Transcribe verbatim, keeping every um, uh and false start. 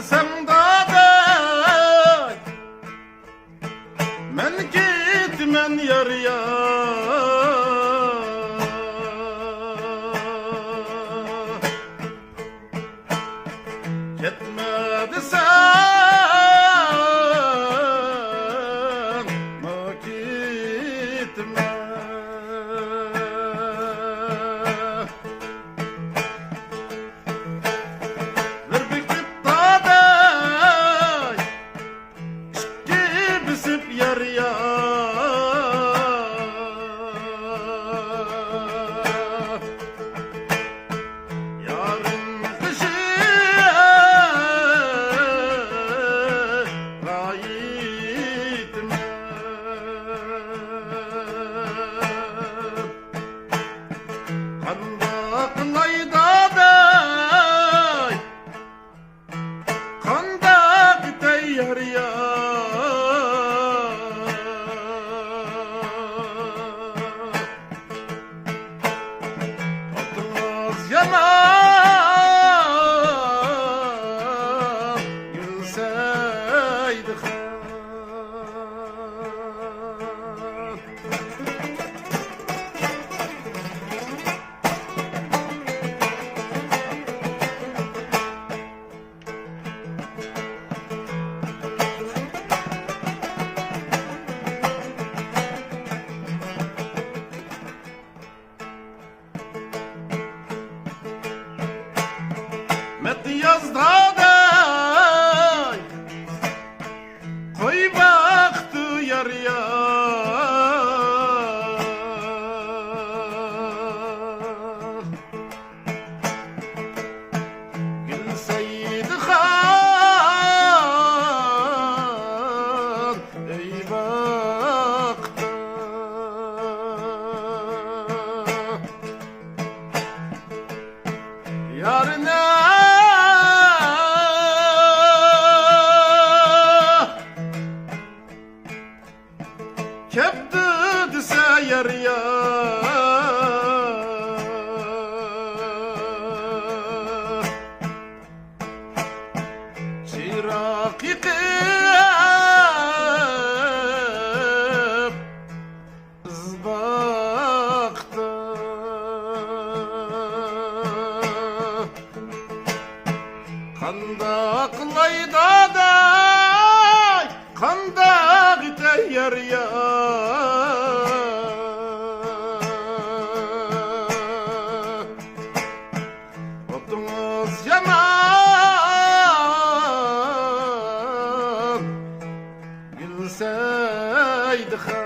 سەن داداي، مەن كېتىمەن يار يار. كەتمە دېسەڭ، ما كېتىمەن. بىر بېكىتىپ داداي، ئىككى بېسىپ يار يار. يارىم قېشىغا يېتىمەن. قانداق قىلاي داداي، قانداق ئېتەي يار يار. ئاتىڭىز يامان گۈلسەيدىخان. مەتياز داداي، قوي باقتى يار يار. گۈلسەيدىخان ئۆي باقتى. يارنى كەپتۇ دېسە يار يار. چىراغ يېقىپ ئىز باقتى. قانداق قىلاي داداي، قانداق ئېتەي يار يار. ئوتىڭىز يامان گۈلسەيدىخان.